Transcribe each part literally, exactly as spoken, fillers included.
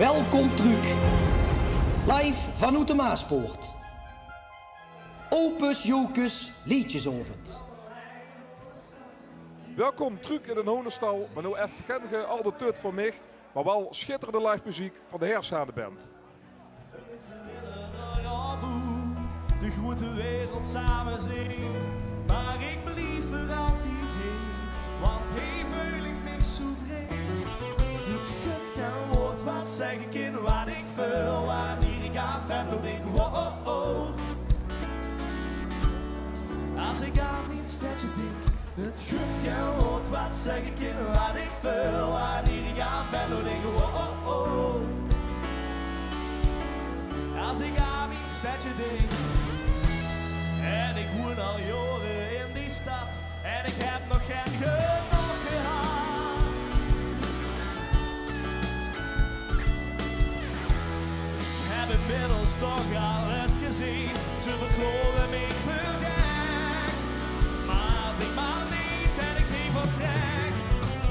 Welkom truuk. Live vanoet de Maaspoort. Opus Jocus Leedjesaovend. Welkom truuk in d'n Hoonenstal, mer noe effe gen gealde teut veur mich, mer waal sjitterende live meziek van de Herfshane Band. De groete wereld same zeen, mer ik blief veur altied hie, want hie veul ik mich zoe vrij. Het guf gen woord, wat zeg ik in wat ik veul, wanneer ik aan Venlo dink, wow, oh, oh. As ik aan mien stedje dink, het guf gen woord, wat zeg ik in wat ik veul, wanneer ik aan Venlo dink, wow, oh, oh. As ik aan mien stedje dink, en ik woen al jaore in die stad, en ik heb nog gen genóg gehad. Heb inmiddels toch alles gezeen, ze verklaore mich veur gek. Mer dink mer neet en ik hie vertrek.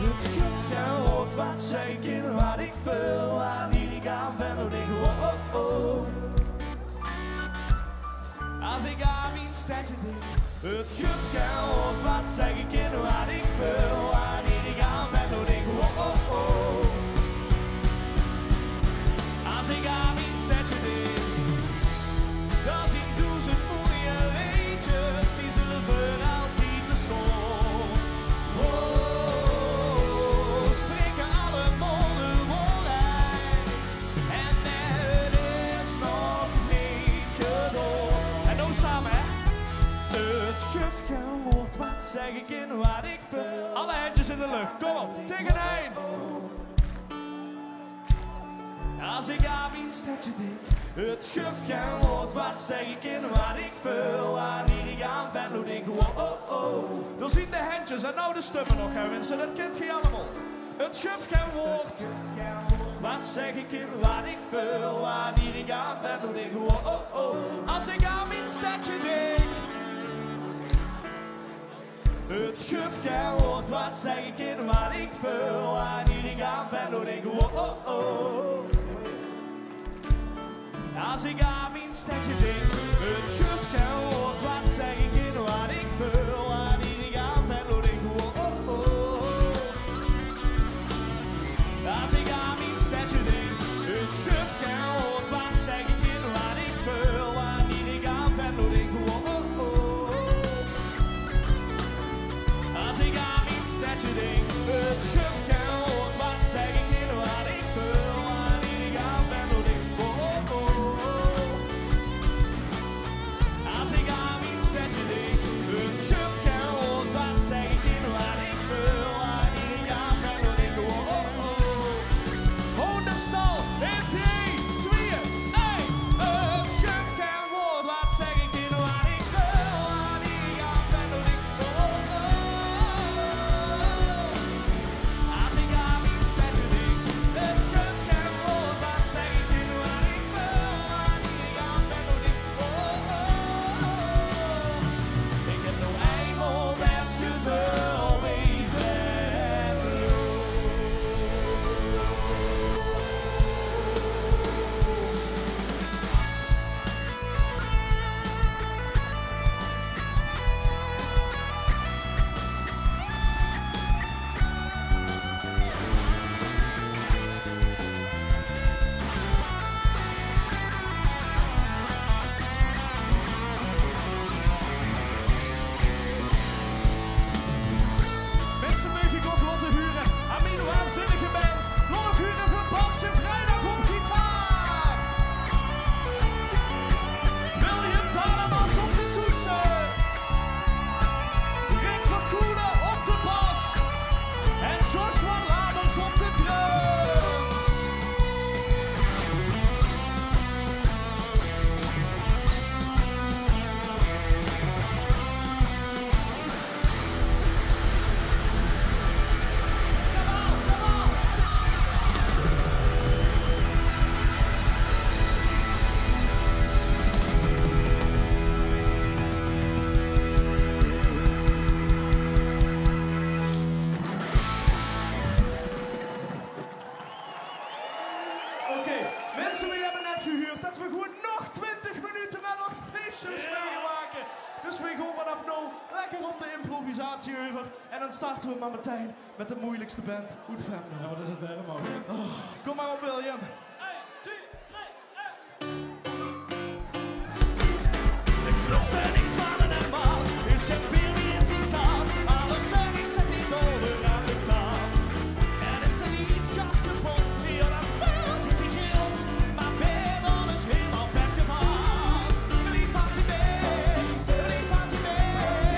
Het guf gen woord, wat zeg ik in wat ik veul, wanneer ik aan Venlo dink, wow, oh, oh. As ik aan mien stedje dink, het guf gen woord, wat zeg ik in wat ik veul, wanneer ik aan Venlo dink, wow, oh, oh. As ik aan mien stedje dink, dan zien doezend moeie leedjes, die zulle veur altied bestaon. Oh, spreke allemaol de waarheid. En het is nog neet gedaon. En noe same, hè? Het guf gen woord, wat zeg ik in wat ik veul. Alle hendjes in de lucht, kom op, taege ein. As ik aan mien stedje dink, het guf gen woord, wat zeg ik in wat ik veul, wanneer ik aan Venlo dink, wow, oh, oh. Dao zien de hendjes en noe de stumme nog, hè, minse, dat kint geer allemaol. Het guf gen woord. Wat zeg ik in wat ik veul, wanneer ik aan Venlo dink, wow, oh, oh. As ik aan mien stedje dink. Het guf gen woord, wat zeg ik in wat ik veul, wanneer ik aan Venlo dink, wow, oh, oh. As ik aan mien stedje dink, het guf gen woord, wat zeg ik in wat ik veul, wanneer ik aan Venlo dink, wow, oh, oh. As ik aan mien stedje dink, het guf gen woord, wat zeg ik in wat ik veul, wanneer ik aan Venlo dink, wow, oh, oh. As ik aan mien stedje dink, het guf gen woord, wat zeg ik in wat ik veul, wanneer ik aan Venlo dink, wow, oh, oh. Venlo lekker op de improvisatie euver. En dan starte we maar meteen met de moeilijkste band oet Venlo. Ja, wat is het helemaal? Oh, kom maar op, William. Ich geloof niks van en man, ich heb weer niet zien gaan. Alles zeg ik, zet ik door de aan de kant. En is er iets kas kapot, ja, dan valt hij zich rond. Maar ben alles helemaal per van. Blief van zien best, blief van zien best,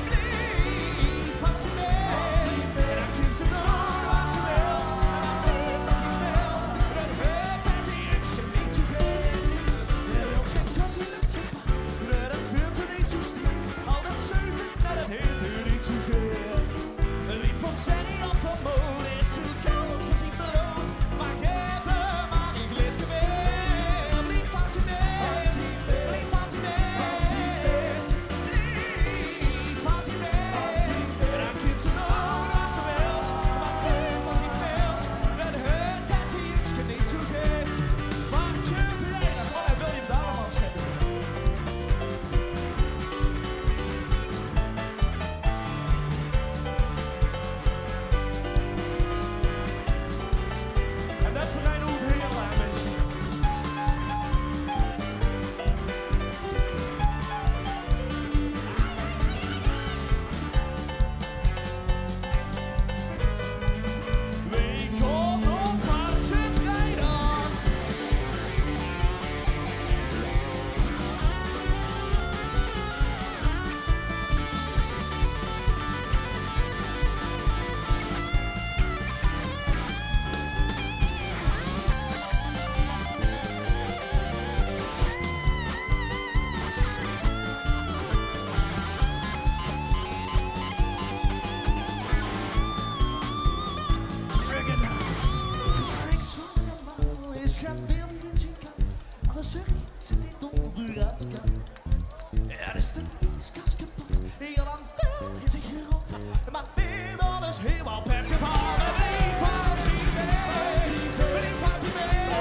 blief van zien best. En dan kunt ze doen wat ze wil, en dan blief van zien best. Dan hoort dat hij niks niet zo gek. Hij wil geen koffie met gepak, dat vindt hij niet zo sterk. Al dat zeuten, dat vindt hij niet zo gek. Wie pot zijn hij al vermoord is, zo geld voor zijn brood. Maar geef hem maar een glaasje meer. Blief van zien best, blief van zien best, blief van zien best. En dan kunt ze doen wat ze wil, maar blief van zien best. Dan hoort dat hij niks niet zo gek. Bartje Verreiden. Oh, en William Daleman, schep. En dat is Verreiden oet Heerlen, mensen. Weej gaon nao Bartje Verreiden. Is gaat weer niet in zien kant. Alles zeg ik, zit dit donder aan de kant. Ja, dus de ijskast kapot. Ja, dan valt hij zich rot. Maar Peter is helemaal per van. Blief van zien best, blief van zien best,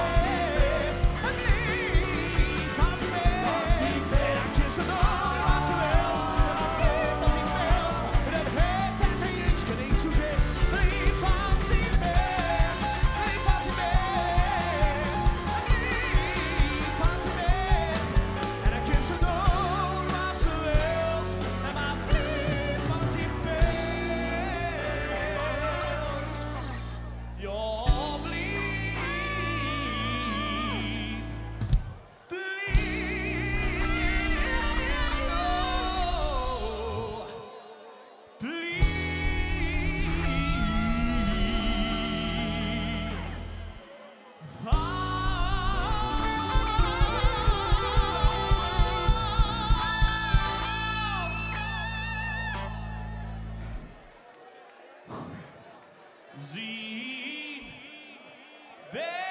blief van zien best. En dan kunt ze doen wat ze wil. En dan blief van zien best. En dan heeft het een jongske niet zo gek. Blief van zien best, blief van zien best, blief van zien best. En dan kunt ze doen wat ze wil. En maar blief van zien best. Ja, blief. Blief. Blief. Zien best.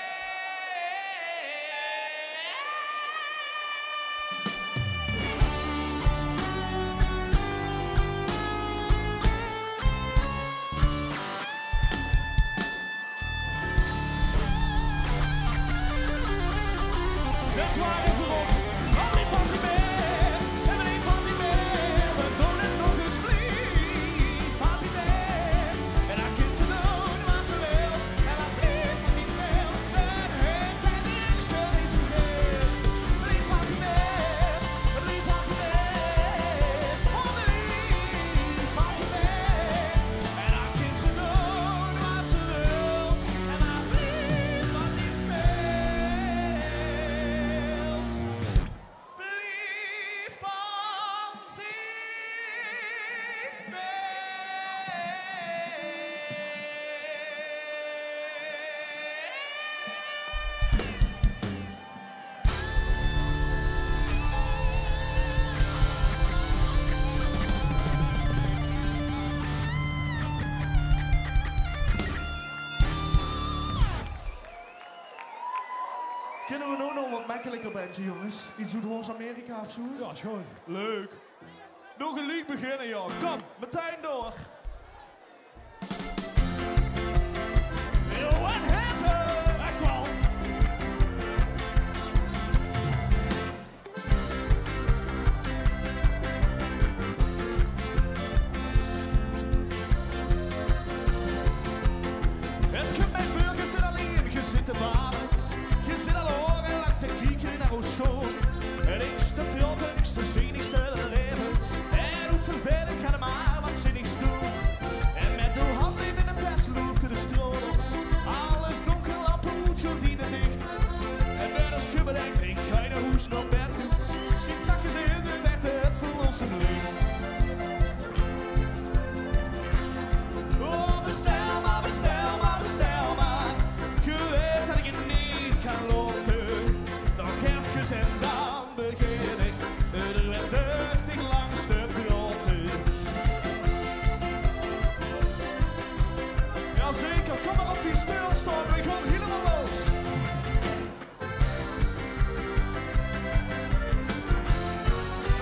Det waor veur ós. Blief van zien best. En blief van zien best. We doen het nog eens. Blief van zien best. En dan kunt ze doen wat ze wil. En dan blief van zien best. En het kan niks, kan niet zo gek. Blief van zien best. Blief van zien best. Oh, blief van zien best. En dan kunt ze doen wat ze wil. En dan blief van zien best. Blief van zien best. Kinne we noe nog wat mekkelikker bendje, jonges? Iets oet Noord-Amerika of zoe? Ja, is good. Leuk. Nog geliek beginne, joh. Kom, meteen door. Rowan Hesse, echt wel. Zinnigs te belaeve en oet verveling gaon d'r mer wat zinnigs doon. En mèt de hand in de tes loop te de straot op. Alles dónker, lampe oet, gerdiene dich. En mèt 'n sjöbbel denkt, ich gaon nao hoes, nao bèd toe. Schiet zachjes in de verte 't verlossend licht. Oh, bestel mer, bestel mer, bestel mer. Geer weit det ich 't neet kan laote. Nog efkes en dan begin ich d'r weer duchtig langs te praote. Jazeker, kóm mer op die steul staon, veer gaon hielemaol los.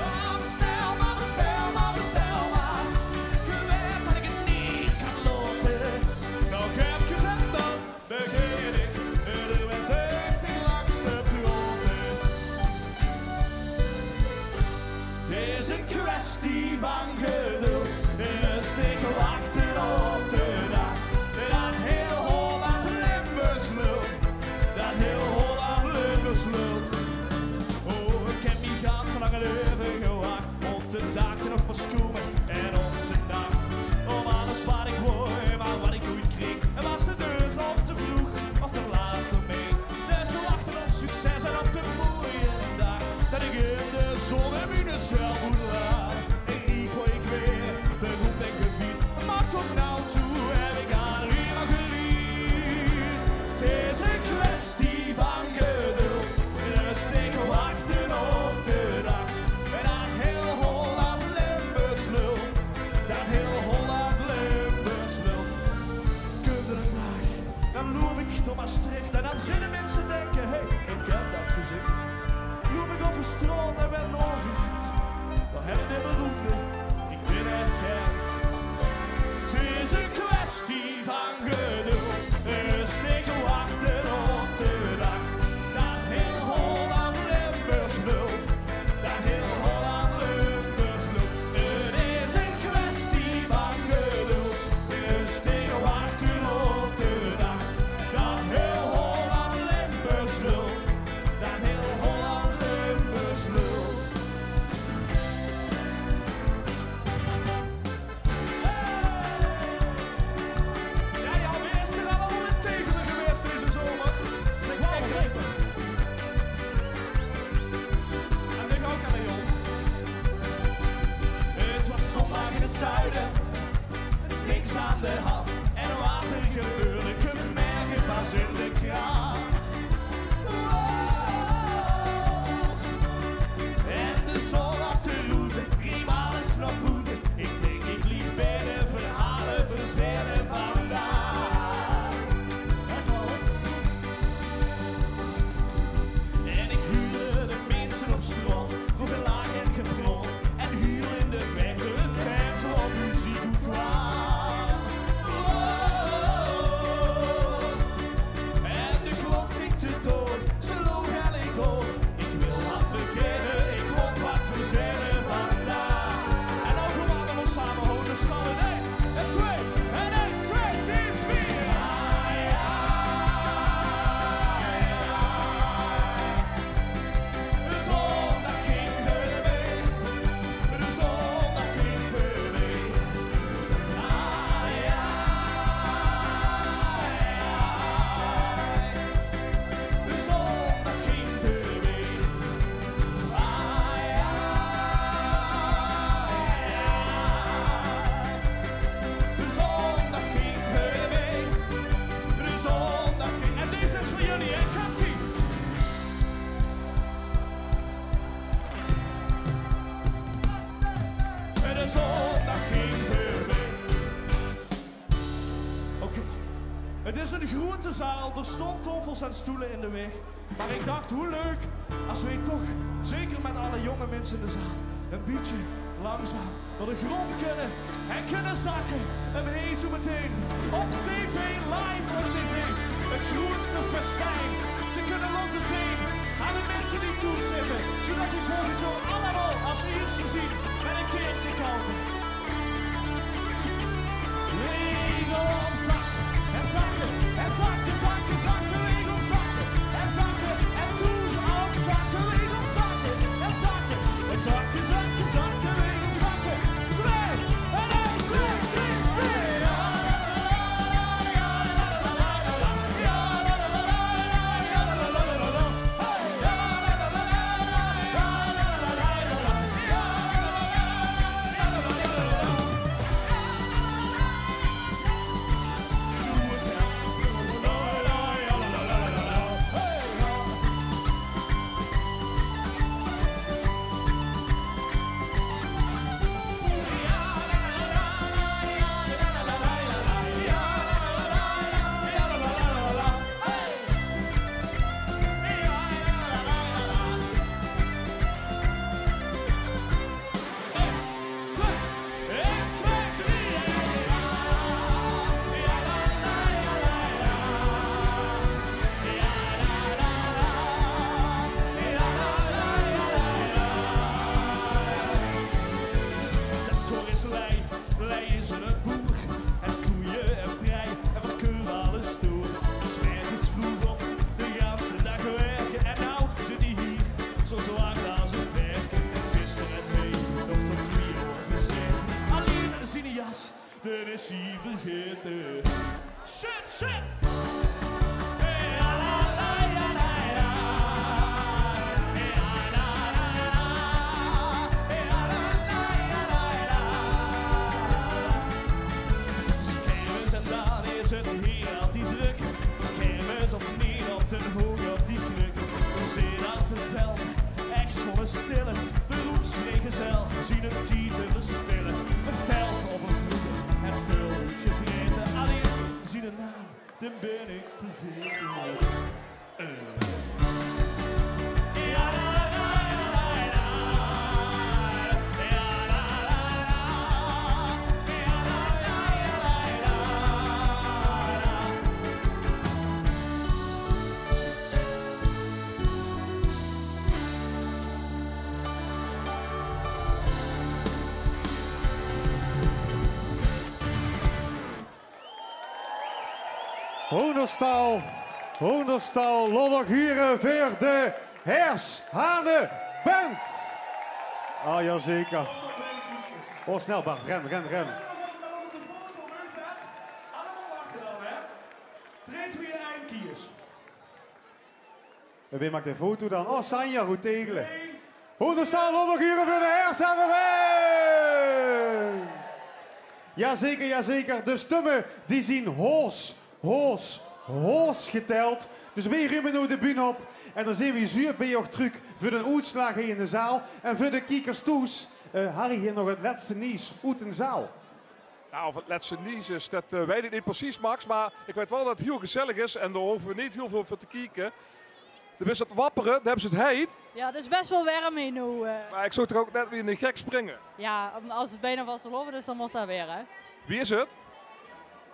Oh, bestel mer, bestel mer, bestel mer. Geer weit det ich 't neet kan laote. Nog efkes en dan begin ich d'r weer duchtig langs te praote. 't Is ein kwestie van geduld, rustig wachte op de daag. Det hiel Holland Limburgs lult, det hiel Holland Limburgs lult. Oh, ich höb mien ganse lange laeve gewach op de daag dae nog mós kómme en op de nach. Om alles waat ich wól, mer waat ich noeit kreeg. En waas de deur of te vreug of te laat veur mich. Dus wachte op succes en op de mooie daag. Det ich in de zon in miene zeilboot laag. In Rieg woor ich weer beroemd en gevierd. Mer tot noe toe höb ich allein mer gelierd. 't Is ein kwestie van geduld. Rustig wachte op de daag. Det hiel Holland Limburgs lult. Det hiel Holland Limburgs lult. Kump d'r eine daag, dan loup ich door Mestreech en dan zeen de minse dinke: hey, ich ken det gezich. Loup ich euver straot en waer naogerend, dan höbbe de beroemde: ich bön herkend. 't Is ein kwestie van geduld, rustig wachte op de daag. Det hiel Holland Limburgs lult. Det hiel Holland Limburgs lult. 't Is ein kwestie van geduld. Rustig wachte op de daag. Det hiel Holland Limburgs lult. Det hiel Holland Limburgs lult. Hey! Jao, jao, wae is d'r allemaol in Tegele gewaes deze zomer? Ich waal. En dich ouch, Leon. 't Waas zóndig in 't zuide, niks aan de hand. En waat d'r gebeurde, kump merge pas in de krant. Wow. En de zon op de roete, dreef alles nao boete. Ich dink, ich blief binne, verhaole verzinne vandaag. En ich huurde de minse op straot, veur gelaach en gepraot. En hiel in de verte ein tent, wo meziek oet kwaam. Oh. En de klok tikde door, ze loog elk oor. Ich wil waat verzinne, ich mót waat verzinne vandaag. En noe gewoon allemaol same hoge stappe. Ein, en twee, en ein, twee, drie, veer. Ah, jao, jao. De zóndig ging veurbie. De zóndig ging veurbie. Ah, jao, jao. De zóndig ging veurbie. Ah, jao, jao. De zóndig ging veurbie. De zóndig ging. En deze is veur uch, hè, Captain. En de zóndig ging veurbie. Oké. 't Is ein groete zaal, d'r staon taofels en stoele in de waeg. Mer ich dach, wie leuk es v'r toch, zeker mit alle jónge minse in de zaal, ein bietje langzaam nao de grónd kinne en kinne zakke. En hie zo meteen op tv, live op tv, 't groetste festijn te kinne laote zeen aan de minse die thoes zitte, zoedet die volgend jaor allemaol es ierste zien mit ein kaertje koupe. V'r gaon zakke en zakke en zakke, zakke, zakke. V'r gaon zakke en zakke en thoes ouch zakke. V'r gaon zakke en zakke en zakke. Zakke, zakke, twee, en één, twee, drie, vier. Lei is 'ne boer, haet koeie en prei en verkeup alles door. 's Mergens vroeg op, de ganse daag werke en now zit 'r hie, zo zwaar as 'n verke. En gister haet 'r nog tot twieë oor gezaete. Allein zien jas, dae is 'r vergaete. Shit, shit! Kermis en dan is 't hie altied drök. Kermis of neet, op d'n hook op die kruk. Veer zeen altied dezelfde, ech zoe'n stille beroepsvreegezel. Zien 'n tied te verspille. Vertèlt euver vreuger, haet väöl oet gevraete. Allein zien naam, dae bön ich vergaete. Hoenderstal, Hoenderstal, laot uch hure veur de Hershane Band. Ah, jazeker. Oh, snel, Bart, ren, ren, ren. Allemaal wachten dan, hè? Drie, twee, één, kies. En wae maak de foto dan? Oh, Sanja, good tegele. Hoenderstal, laot uch hure veur de Hershane Band. Jazeker, jazeker. De stumme die zien hoes, hoes, hoes getèld. Dus weej rume now de bühne op. En dan zeen weej uch bie uch trök veur de oetslaag hie in de zaal. En veur de kiekers thoes, eh, Harry hie nog 't lètste nuujs oet de zaal. Nou, of 't lètste nuujs is, det, eh, weit ich neet precies, Max. Mer ich weit waal det 't hiel gezellig is en dao hove we neet hiel väöl veur te kieke. Dao is 't wappere, dao höbbe ze 't heit. Jao, 't is bès waal werm hie now, eh. Mer ich zoog toch ouch net wie eine gek springe. Jao, es 't bienao vastelaovend is, dan mós det waal, hè. Wie is 't?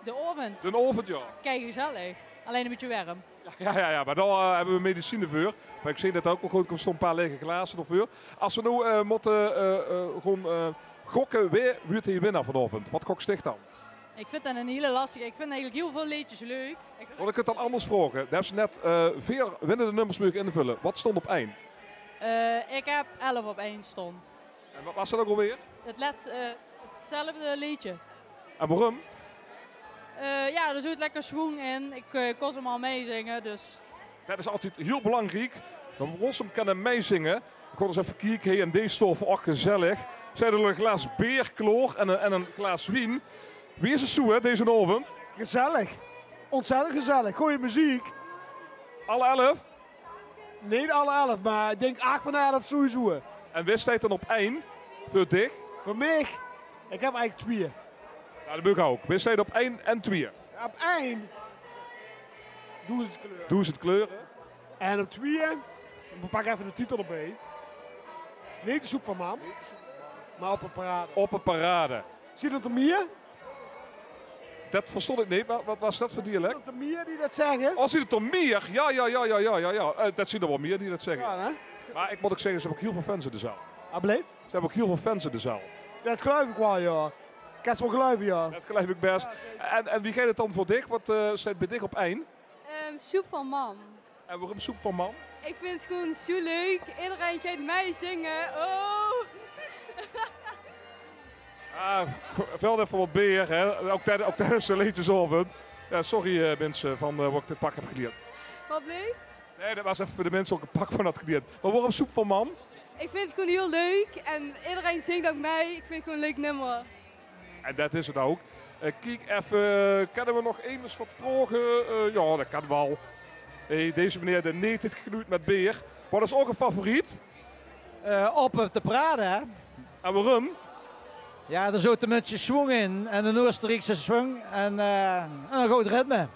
D'n aovend. D'n aovend, jao. Kei gezellig. Allein e bietje werm. Jao, jao, jao, mer dao, eh, höbbe we medicine veur. Mer ich zeen det ouch waal good, d'r staon e paar laege glaze d'rveur. Es we now, eh, mótte, eh, eh, gaon, eh, gokke, wae wuuert hie winnaar vanaovend? Waat goks dich dan? Ich vinj det ein hiel lastige. Ich vinj eigelik hiel väöl leedjes leuk. Ich... Laot ich 't dan anders vraoge. Doe höbs net, eh, veer winnende nummers moge invulle. Waat stóng op ein? Eh, ich höb elf op ein staon. En waat waas det ouch alweer? 't Lètste, eh, 'tzelfde leedje. En waorum? Eh, jao, d'r zit lekker schwung in. Ich, eh, kós 'm al meizinge, dus. Det is altied hiel belangriek. Det we 'm kinne meizinge. Ich gaon ins effe kieke, hè, in dees stof. Och, gezellig. Zeen d'r al e glaas beer klaor en e, en e glaas wien. Wie is 't zoe, hè, dezen aovend? Gezellig. Ontzettend gezellig. Gooj meziek. Alle elf? Neet alle elf, mer ich dink ach van de elf sowieso. En wae steit dan op ein veur dich? Veur mich? Ich höb eigelik twieë. Jao, det maag ouch. Wae steit op ein en twieë? Op ein, Doezend Kleure. Doezend Kleure. En op twieë, we pakke effe de titel d'rbie. Neet de Soep van Mam, mer Op de Parade. Op de Parade. Zeen det d'r mier? Det verstóng ich neet. Waat, waat waas det veur dialek? Zeen det d'r mier die det zègke? Oh, zeen det d'r mier? Jao, jao, jao. Eh, det zeen d'r waal mier die det zègke. Jao, hè? Mer ich mót ouch zègke, ze höbbe ouch hiel väöl fans in de zaal. Alsjeblieft? Ze höbbe ouch hiel väöl fans in de zaal. Det geluif ich waal, jao. Kins se waal geluive, jao. Det geluif ich bès. En, en wie geit 't dan veur dich? Waat, eh, steit bie dich op ein? Ehm, Soep van Mam. En waorum Soep van Mam? Ich vinj 't gewoon zoe leuk. Ederein geit meizinge. Oh. Ah, v- veld effe wat beer, hè. Ouk tij- ouk tijdens de leedjesaovend. Ja, sorry, eh, minse, van, eh, wat ik dit pak heb geleerd. Wat bleef? Nee, dat was effe veur de minse ouk een pak van dat geleerd. Maar waorum Soep van Mam? Ik vind het gewoon heel leuk en iedereen zingt ook mee. Ik vind het gewoon een leuk nummer. En dat is het ouk. Eh, kiek effe, kenne we nog emes wat vraoge? Eh, ja, dat kan wel. Hey, deze meneer de neet het genuut met beer. Wat is ouk een favoriet? Eh, op te praten, hè? En waorum? Ja, er zit een beetje schwung in. En een Oostenrijkse schwung. En eh, een goed ritme.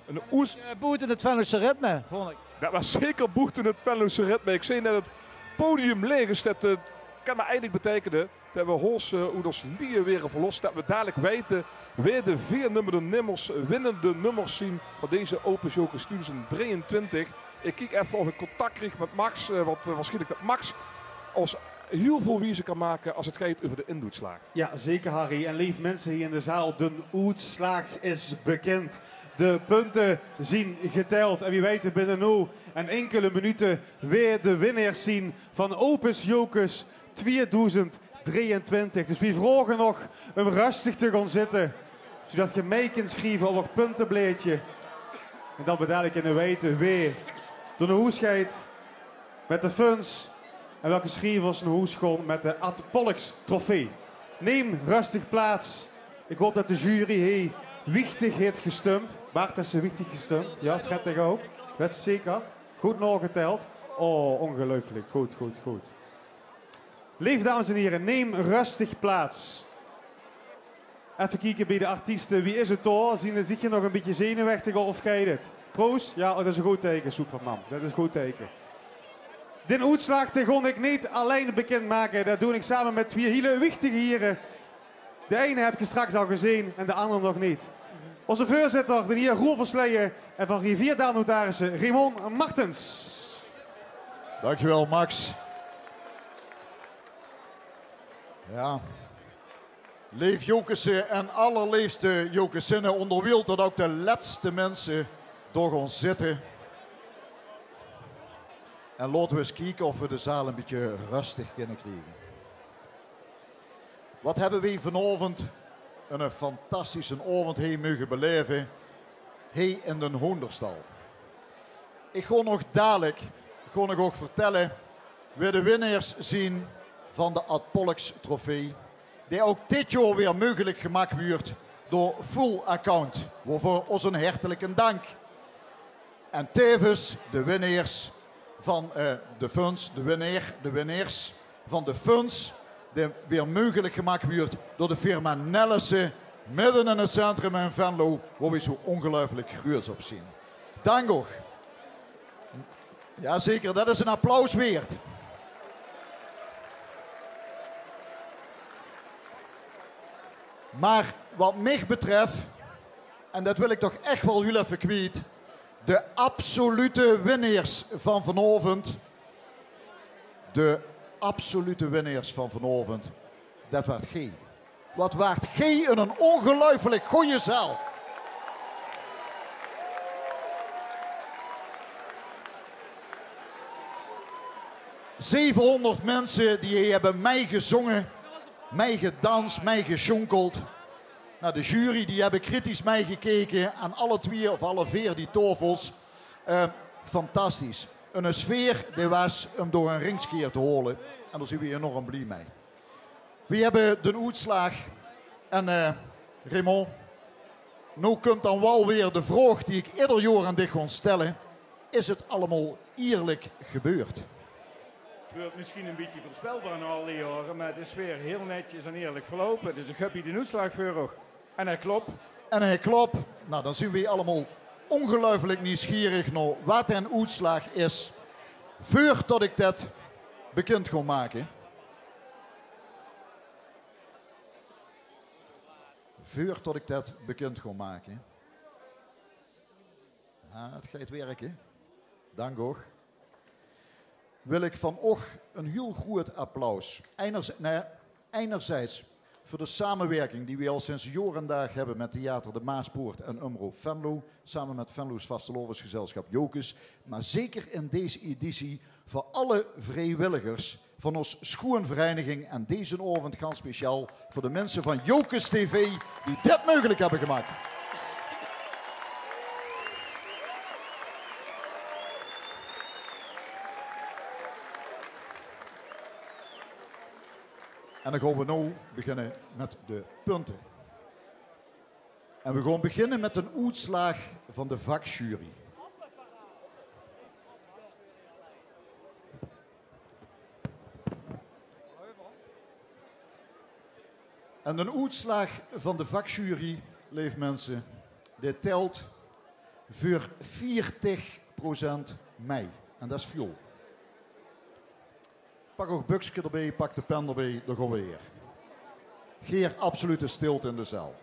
Een Oes- Eh, boeten het Venlose ritme, vond ik. Dat was zeker boeten het Venlose ritme. Ik zei net, het podium leeg is. Dat eh, kan maar eigenlijk betekenen dat we Hoos eh, oet ons lieje were verlost. Dat we dadelijk weten weer de veer nummerde nummers, winnende nummers zien van deze Opus Jocus tweeduizend drieëntwintig. Ik kiek effe of ik contact krijg met Max. Eh, want eh, waarschijnlijk dat Max ons heel veel wiezer kan maken als het gaat over de indoetslaag. Ja, zeker, Harry. En leef minse hier in de zaal, de oetslaag is bekend. De punte zien geteld. En wie weten binnen nu en enkele minuten weer de winnaars zien van Opus Jocus tweeduizend drieëntwintig. Dus wie vraoge nog om rustig te gaan zitten, zodat je mee kunt schrijven op het punteblaadje. En dat we dadelijk kunnen weten wie door de hoes gaat met de funs en welke schrijvers naar hoes gaan met de Ad Pollux trofee. Neem rustig plaats. Ik hoop dat de jury heel wichtig heeft gestump. Bart, is ze wichtig gestump? Ja, Fred, ik ook. Dat is zeker. Goed nageteld. Oh, ongelooflijk. Goed, goed, goed. Leef dames en heren, neem rustig plaats. Effe kieke bij de artiesten. Wie is het daar? Zien ze zich nog een beetje zenuwachtig of geit het? Proos? Ja, oh, dat is een goed teken, Soep van Mam. Dat is een goed teken. Den oetslaag, die kon ik niet alleen bekendmaken. Dat doe ik samen met twee hele wichtige heren. De ene heb je straks al gezien en de andere nog niet. Onze voorzitter, de heer Roel Versleijen, en van Rivierdaalnotarissen Raymond Martens. Dankjewel, Max. Ja. Leef Jocusse en allerleefste Jocusinne, onderwijl tot ook de lètste minse door ons zitten. En laten we eens kijken of we de zaal een beetje rustig kunnen krijgen. Wat hebben we vanavond een fantastische avond hier mogen beleven, hier in den Hoenderstal. Ik ga nog dadelijk, ga ik ook vertellen wie de winnaars zien van de Ad Pollux trofee, die ook dit jaar weer mogelijk gemaakt wordt door Full Account, waarvoor ons een hartelijke dank. En tevens de winnaars van eh, de funs, de winnaar, de winnaars van de funs, die weer mogelijk gemaakt wordt door de firma Nelissen, midden in het centrum in Venlo, waar we zo ongelooflijk gruuts op zien. Dank ook. Jazeker, dat is een applaus waard. Maar wat mich betreft, en dat wil ik toch echt wel heel even kwiet, de absolute winnaars van vanavond, de absolute winnaars van vanavond, dat waart gej. Wat waart gej in een ongelooflijk goeie zaal. Zevenhonderd mensen die hier hebben meigezongen, meigedans, meigesjonkeld. Nou, de jury die hebben kritisch meigekeken aan alle twee of alle veer die tafels. Eh, fantastisch. Een sfeer die was om door een ringskier te holen. En daar zijn we enorm blij mee. We hebben de oetslaag. En eh, Raymond, nou komt dan wel weer de vraag die ik ieder jaar aan dich ga stellen. Is het allemaal eerlijk gebeurd? Het wordt misschien een beetje voorspelbaar na al die jaren, maar het is weer heel netjes en eerlijk verlopen. Dus ik heb hier de oetslaag voor oog. En hij klopt. En hij klopt. Nou, dan zijn we allemaal ongelooflijk nieuwsgierig naar wat een oetslaag is. Voordat ik dat bekend ga maken. Voordat ik dat bekend ga maken. Ah, het gaat werken. Dank u. Wil ik van och een heel groot applaus. Enerzijds, nee, enerzijds voor de samenwerking die we al sinds jaren daag hebben met Theater de Maaspoort en Omroep Venlo, samen met Venlo's vastelaovesgezelschap Jocus, maar zeker in deze editie voor alle vrijwilligers van ós schoenvereiniging en deze aovend gans speciaal veur de minse van Jocus T V die dit meugelik höbbe gemaak. En dan gaon we noe beginne mit de punte. En we gaon beginne mit d'n oetslaag van de vakjury. En d'n oetslaag van de vakjury, leef minse, dit tèlt veur veertig procent mei. En det is väöl. Pak ouch bökske d'rbie, pak de pen d'rbie, dao gaon we weer. Geer absolute stilte in de zaal.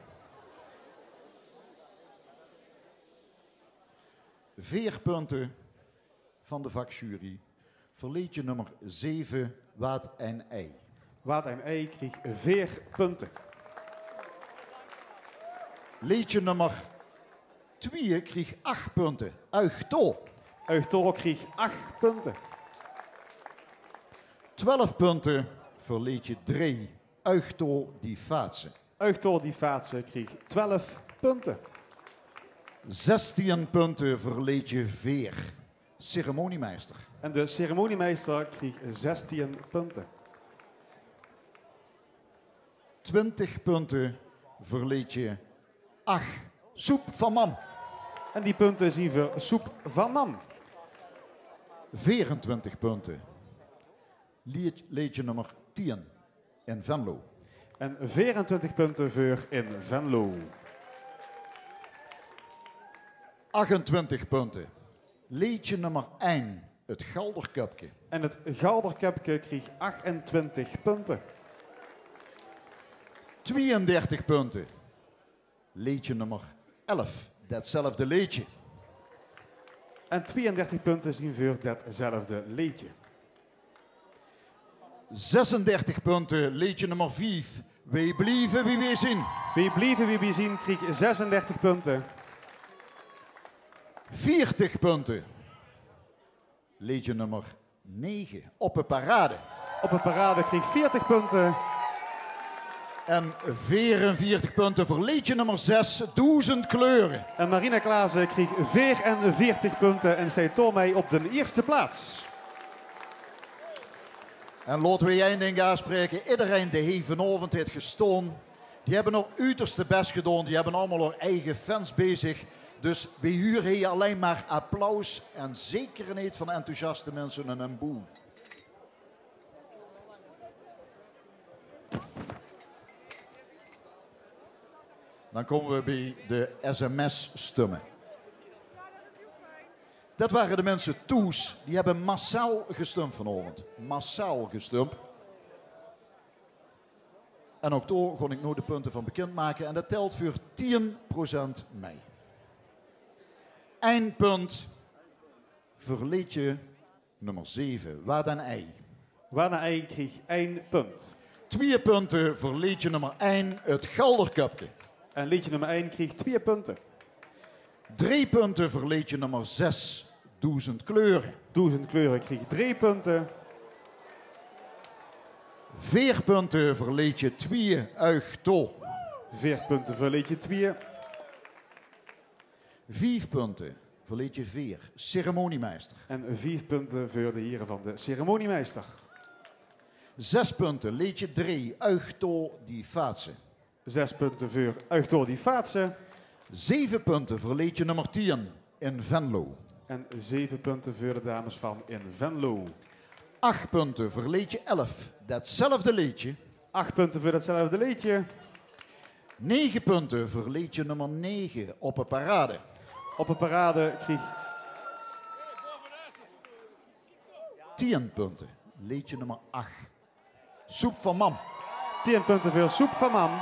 Veer punte van de vakjury veur leedje nummer zeve, Waad en Ei. Waad en Ei krieg veer punte. Leedje nummer twieë krieg ach punte. Uch Thor. Uch Thor krieg ach punte. Twelf punte veur leedje drie, Uch Thor die Faatse. Uch Thor die Faatse krieg twelf punte. Zestieën punte veur leedje veer, Ceremoniemeister. En de ceremoniemeister krieg zestieën punte. Twintig punte veur leedje ach, Soep van Mam. En die punte zien veur Soep van Mam. Veerentwintig punte. Leed-, leedje nummer tieën, In Venlo. En veerentwintig punte veur In Venlo. Achtentwintig punte. Leedje nummer ein, Het Galderköpke. En het Galderköpke krieg achtentwintig punte. Tweeëndertig punte. Leedje nummer elf, Detzelfde Leedje. En tweeëndertig punte zien veur Detzelfde Leedje. Zesendertig punte, leedje nummer vief, Weej blieve wie weej zien. Weej blieve wie weej zien krieg zesendertig punte. Veertig punte. Leedje nummer nege, Oppe Parade. Oppe Parade krieg veertig punte. En veerenveertig punte veur leedje nummer zes, Doezend Kleure. En Marina Klaassen krieg veerenveertig punte en steit daomei op de ierste plaats. En laote we ein dink aafspraeke. Idderein dae hie vanaovend haet gestaon, die höbbe häör uterste bès gedaon. Die höbbe allemaol häör eige fans bie zich. Dus weej hure hie allein mer applaus en zeker neet van enthousiaste minse 'n boe. Dan kómme we bie de sms-stumme. Det ware de minse thoes. Die höbbe massaal gestump vanaovend. Massaal gestump. En ouch dao gaon ik noe de punte van bekind make. En det telt veur tieën procent mei. Ein punt veur leedje nummer zeve, Waad en Ei. Waad en Ei krieg ein punt. Twieë punte veur leedje nummer ein, Het Galderköpke. En leedje nummer ein krieg twieë punte. Drie punte veur leedje nummer zes, Doezend Kleure. Doezend Kleure krieg drie punte. Veer punte veur leedje twieë, Uch Thor. Veer punte veur leedje twieë. Vief punte veur leedje veer, Ceremoniemeister. En vief punte veur de hiere van de Ceremoniemeister. Zes punte, leedje drie, Uch Thor die Faatse. Zes punte veur Uch Thor die Faatse. Zeve punte veur leedje nummer tieën, In Venlo. En zeve punte veur de dames van In Venlo. Ach punte veur leedje elf, Detzelfde Leedje. Ach punte veur Detzelfde Leedje. Nege punte veur leedje nummer nege, Oppe Parade. Oppe Parade krieg tieën punte, leedje nummer ach, Soep van Mam. Tieën punte veur Soep van Mam.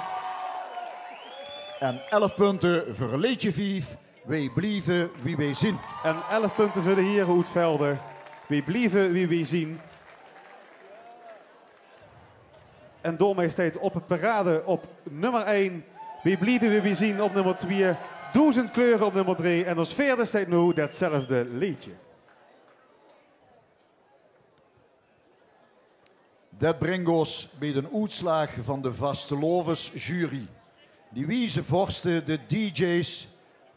En elf punte veur leedje vief, Weej blieve wie weej zien. En elf punte veur de hiere oet Velde. Weej blieve wie weej zien. En daomei steit Oppe Parade op nummer ein. Weej blieve wie weej zien op nummer twieë. Doezend Kleure op nummer drie. En es veerde steit noe Detzelfde Leedje. Det bringk ós bie d'n oetslaag van de vastelaovesjury. Die wieze vorste, de dj's,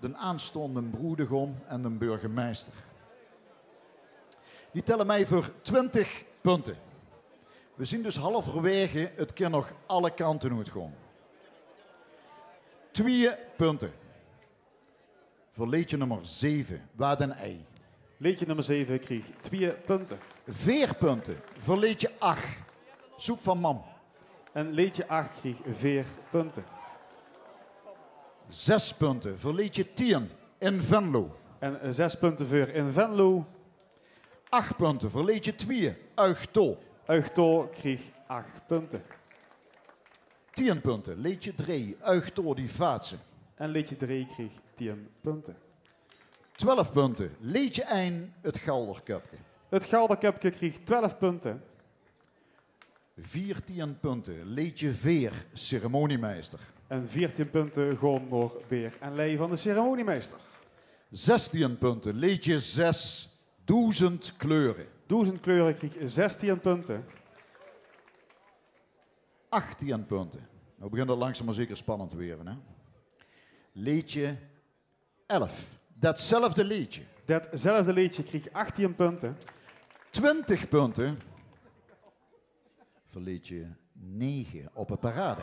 d'n aanstaonde broedegom en d'n burgemeister. Die telle mei veur twintig punte. We zien dus halverwaege, 't kin nog alle kante oetgaon. Twieë punte. Veur leedje nummer zeve, Waat ein ei. Leedje nummer zeve krieg twieë punte. Veer punte veur leedje ach, Soep van Mam. En leedje ach krieg veer punte. Zes punte veur leedje tieën, In Venlo. En zes punte veur In Venlo. Ach punte veur leedje twieë, Uch to. Uch to krieg ach punte. Tieën punte, leedje drei, Uch to die faatse. En leedje drei krieg tieën punte. Twelf punte, leedje ein, 't Galderköpke. 't Galderköpke krieg twelf punte. Veertieën punte, leedje veer, Ceremoniemeister. En veertieën punte gaon nao Beer en Lei van de ceremoniemeister. Zestieën punte, leedje zes, Doezend kleure. Doezend kleure krieg zestieën punte. Achtieën punte. Noe begint 't langzaam mer zeker spannend te waere, hè? Leedje elf. Detzelfde leedje. Detzelfde leedje krieg achtieën punte. Twintig punte veur leedje nege, Op de parade.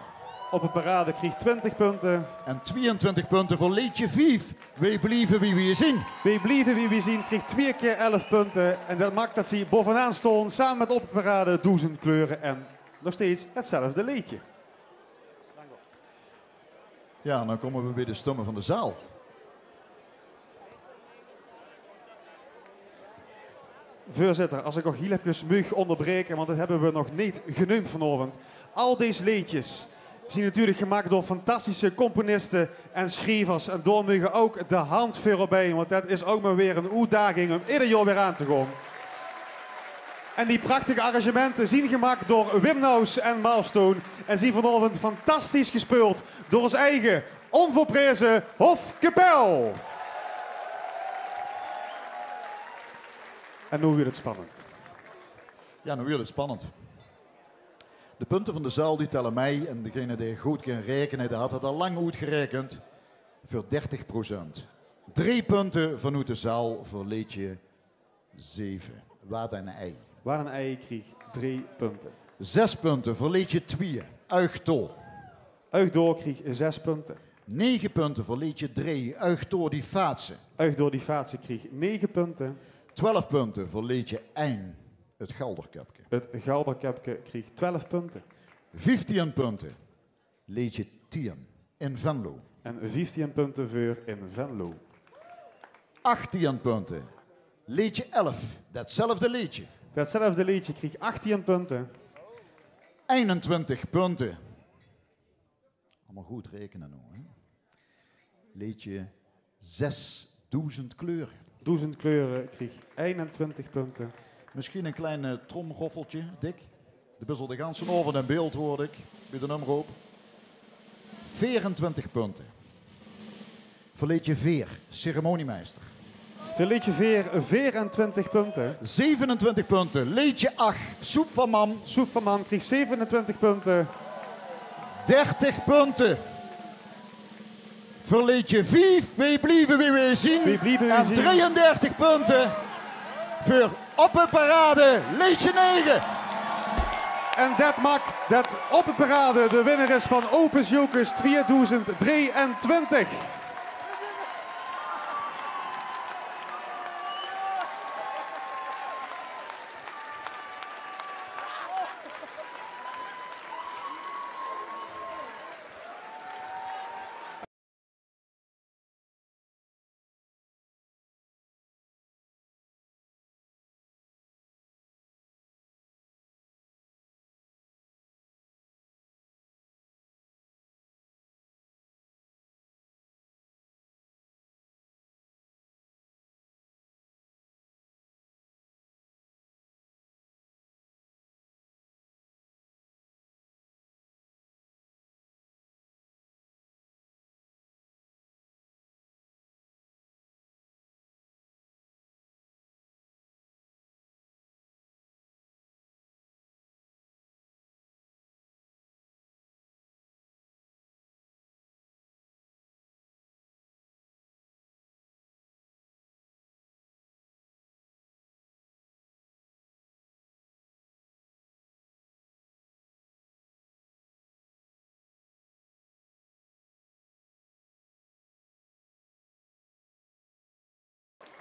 Op de parade krieg twintig punte. En twieëntwintig punte veur leedje vief, Weej blieve wie weej zien. Weej blieve wie weej zien krieg twieë kier elf punte. En det maak det ze bovenaan staon, same mit Op de parade, Doezend kleure en nog steeds hetzelfde leedje. Jao, dan kómme we bie de stumme van de zaal. Veurzitter, as ik nog hiel efkes maag óngerbraeke, want det hebbe we nog neet geneump vanaovend. Al dees leedjes zien natuurlik gemaak door fantastische componiste en sjrievers. En dao meuge ouk de hand veur op ein, want det is ouk mer weer ein oetdaging um eder jaor weer aan te gaon. En die prachtige arrangemente zien gemaak door Wim Naus en Milestone en zien vanaovend fantastisch gespeuld door ós eige ónvolpreze Hofkapel. En noe wuuert 't spannend. Jao, noe wuuert 't spannend. De punte van de zaal die telle mei en degene dae good kin raekene, dae had 't al lang oetgeraekend, veur dertig procent. Drie punte vanoet de zaal veur leedje zeve, Waat ein ei. Waat ein ei krieg drie punte. Zes punte veur leedje twieë, Uch to. Uch to krieg zes punte. Nege punte veur leedje drei, Uch to die faatse. Uch to die faatse krieg nege punte. Twelf punte veur leedje ein, 't Galderköpke. 't Galderköpke krieg twelf punte. Vieftieën punte leedje tieën, In Venlo. En vieftieën punte veur In Venlo. Achtieën punte, leedje elf, Detzelfde leedje. Detzelfde leedje krieg achtieën punte. Einentwintig punte. Allemaol good raekene noe, hè. Leedje zes, Doezend kleure. Doezend kleure krieg einentwintig punte. Misschien ein klein, eh, tromroffeltje, Dick. De bis al de ganse aovend in beeld, hoorde ik, bie de omroep. Veerentwintig punte. Veur leedje veer, Ceremoniemeister. Veur leedje veer, veerentwintig punte. Zevenentwintig punte, leedje ach, Soep van Mam. Soep van Mam krieg zevenentwintig punte. Dertig punte veur leedje vief, Weej blieve wie weej zien. Weej blieve wie weej zien. En drieëndertig punte veur Op de parade, leedje nege. En det maak det Op de parade de winnaar is van Opus Jocus twieëdoezend drieëntwintig.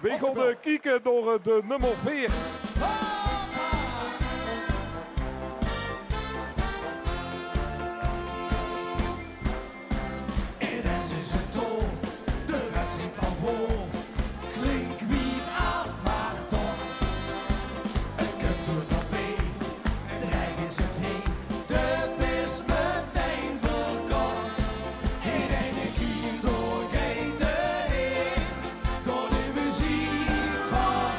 Weej gaon, eh, kieke nao, eh, de nummer veer. En dan is 't toch de wedstrijd van Boor. Klink wied aaf, maar toch. 't Kump door de B en dreig is 't heen. De bis metein verkoch. Heen en kier door geit 't heen. Door de meziek van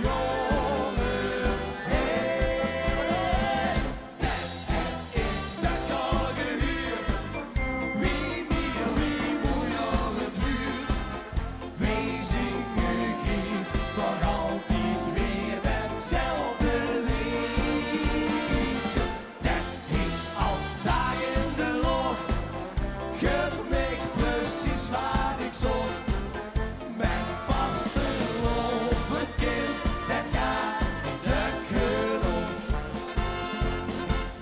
Jore heen. Det heb ik de kar gehuurd. Wie mier, wie moeier 't wuurt. Weej zinge hie toch altied weer 'tzelfde leedje. Det hing al daag in de loch. Guf mich precies wat ik zoch. Met vastelaovend kind, det gaat dök genóg.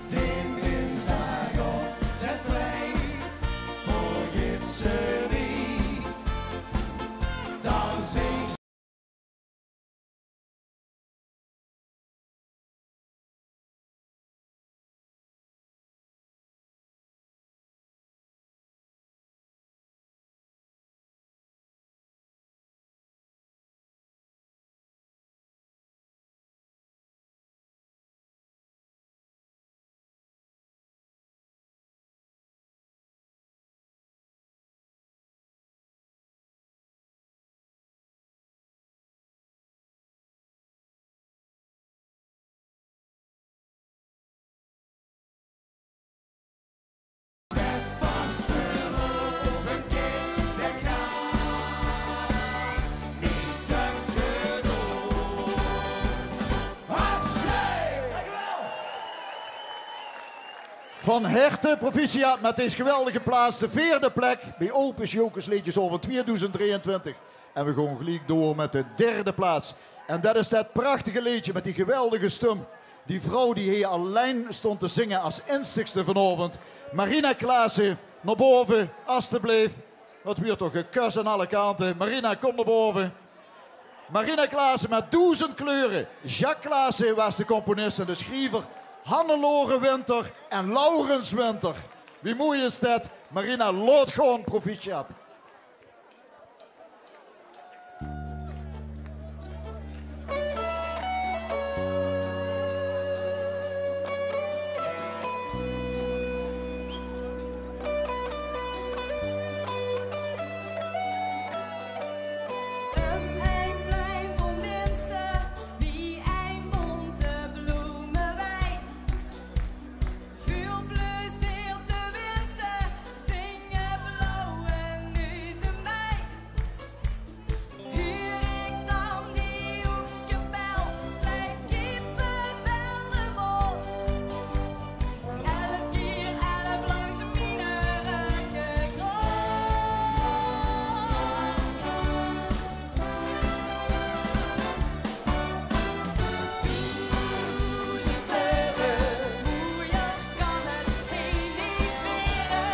De dinsdaag op 't plein veur gidserie. Dan zing Van herte proficiat met dees geweldige plaats, de veerde plek bie Opus Jocus Leedjesaovend twieëdoezend drieëntwintig. En we gaon geliek door met de derde plaats. En det is det prachtige leedje met die geweldige stum. Die vrouw die hie allein stond te zinge as instigste vanaovend. Marina Klaassen, nao bove, astebleef. Det wuurt toch gekus aan alle kante. Marina, kom nao bove. Marina Klaassen met Doezend Kleure. Jacques Klaassen waas de componist en de schriever. Hannelore Winter en Laurens Winter. Wie moei is det? Marina, laot gaon, proficiat. Um ein plein vol minse, wie ein bonte bloemewei. Väöl plezeer te winse, zinge blauwe neuze bij. Huur ik dan die hoekskapel, slijt kippevel de mot. Elf kier elf langs miene rögge krot. Doezend kleure, moeier kan 't hie neet waere.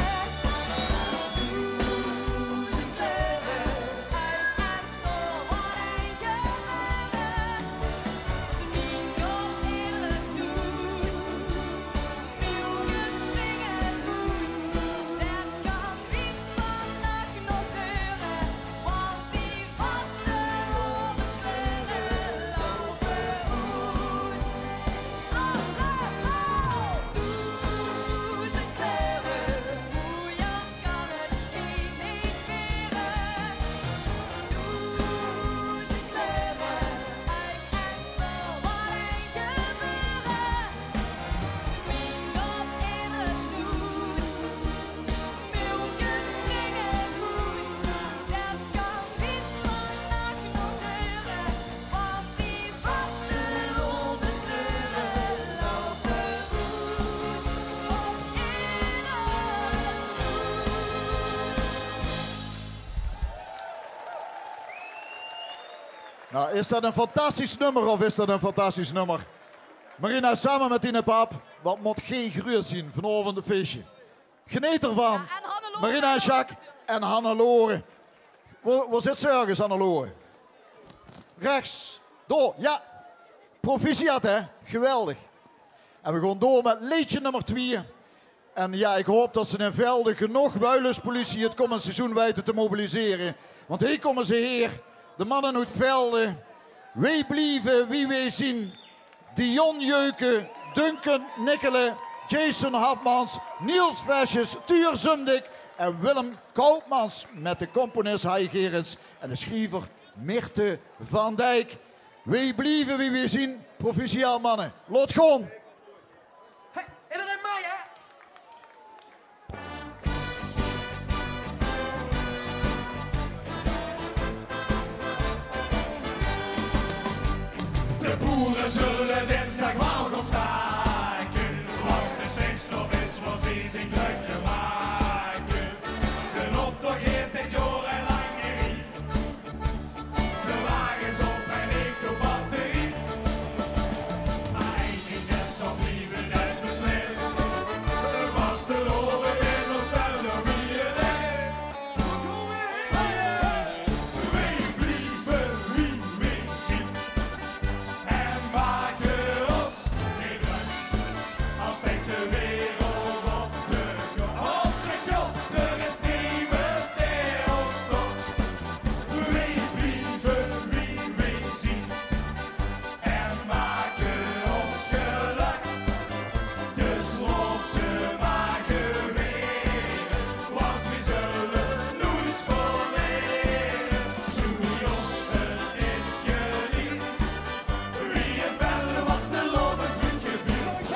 Doezend kleure, uch en stoor waat ein gebeure. Smink op eder snoet, mielke springend hoed. Det kan wies vannach nog deure, want die vastelaoveskleure loupe oet. Allemaol! Doezend kleure, moeier kan 't hie neet waere. Doezend kleure, uch en stoor waat ein gebeure. Smink op eder snoet, mielke springend hoed. Det kan wies vannach nog deure, want die vastelaoveskleure loupe oet op eder snoet. Nou, is det ein fantastisch nummer of is det ein fantastisch nummer? Marina, same met diene pap, waat mót geej gruuets zien vanaovend op 't feesje. Geneet d'rvan. Jao, en Hannelore. Marina en Jacques en Hannelore. Wo, wo zit ze örges, Hannelore? Rechts. Door, ja. Proficiat, hè? Geweldig. En we gaon door met leedje nummer twieë. En ja, ik haop dat ze in Velde genóg Wuiluspolitie het kómmend seizoen weite te mobilisere. Want hie kómme ze, heer. De manne oet Velde. Weej blieve wie weej zien. Dion Jeuken, Duncan Nikkelen, Jason Hafmans, Niels Vesjes, Tuur Zumdik en Willem Koopmans met de componis Hai Gerrits en de schriever Mirte van Dijk. Weej blieve wie weej zien, proficiat manne. Laot gaon! Hey, iedereen mee, hè? De boere zulle dinsdag waal gaon stake, want de stikstof is veur ze zien drök te make. De optoch geit dit jaor al lang neet ried. De wages op en ik op batterie. Maar één ding det zal blieve, det is beslis. Vastelaovend in ós Velde wie het is. Weej blieve wie weej zien. En make ós neet drök as de wereld op de kop, op de kop. Er is nemes dae ós stop. Weej blieve wie weej zien en make ós gelök. Dus laot ze maar gewere, want weej zulle noeit verlere. Zoe wie ós het is geliek, wie in Velde vastelaovend weurt gevierd.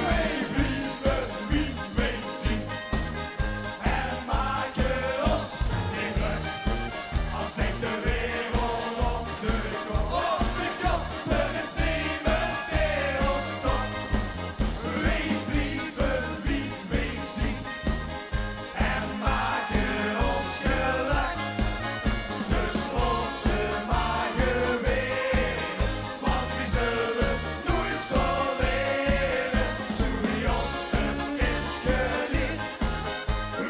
Weej blieve wie weej zien en make ós neet drök as de wereld op de kop, op de kop. Er is nemes dae ós stop. Weej blieve wie weej zien en make ós gelök. Dus laot ze maar gewere, want weej zulle noeit verlere. Zoe wie ós het is geliek,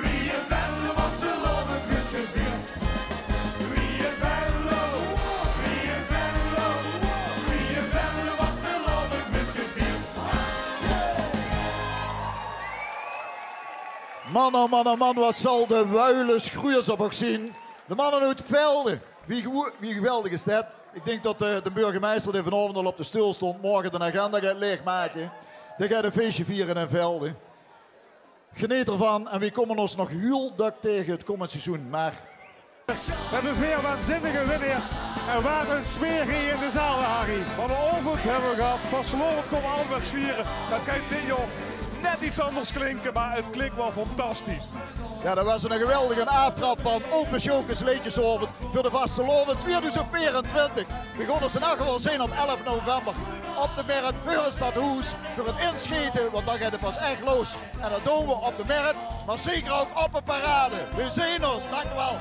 wie in Velde vastelaovend weurt gevierd. Wie in Velde, wie in Velde, wie in Velde vastelaovend weurt gevierd. Man, oh man, oh man, wat zal de Wuilus gruuts op ow zien. De manne oet Velde. Wie gewo-, wie geweldig is det? Ik dink det, eh, de burgemeister, dae vanaovend al op de stool stóng, morge de agenda geit laeg make. Dae geit ein feesje viere in Velde. Geneet d'rvan en weej kómme ós nog hiel dök taege het kómmend seizoen. Maar het is weer waanzinnige winnaars. En wat ein sfeer hie in de zaal, Harry. Wat ein aovend hebbe we gehad. Vastelaovend kómme we allemaol zwiere. Det kan dit jaor net iets anders klinke, maar het klink waal fantastisch. Ja, det waas ein geweldige aaftrap van Ope Sjookes Leedjesaovend veur de vastelaovend twieëdoezend veerentwintig. Weej gaon ós in eder geval zeen op elf november op de Mert veur het stadhoes veur het inschete, want dan geit het pas ech los. En det doon we op de Mert, maar zeker ouk op de Parade. Weej zeen ós, dank uch waal.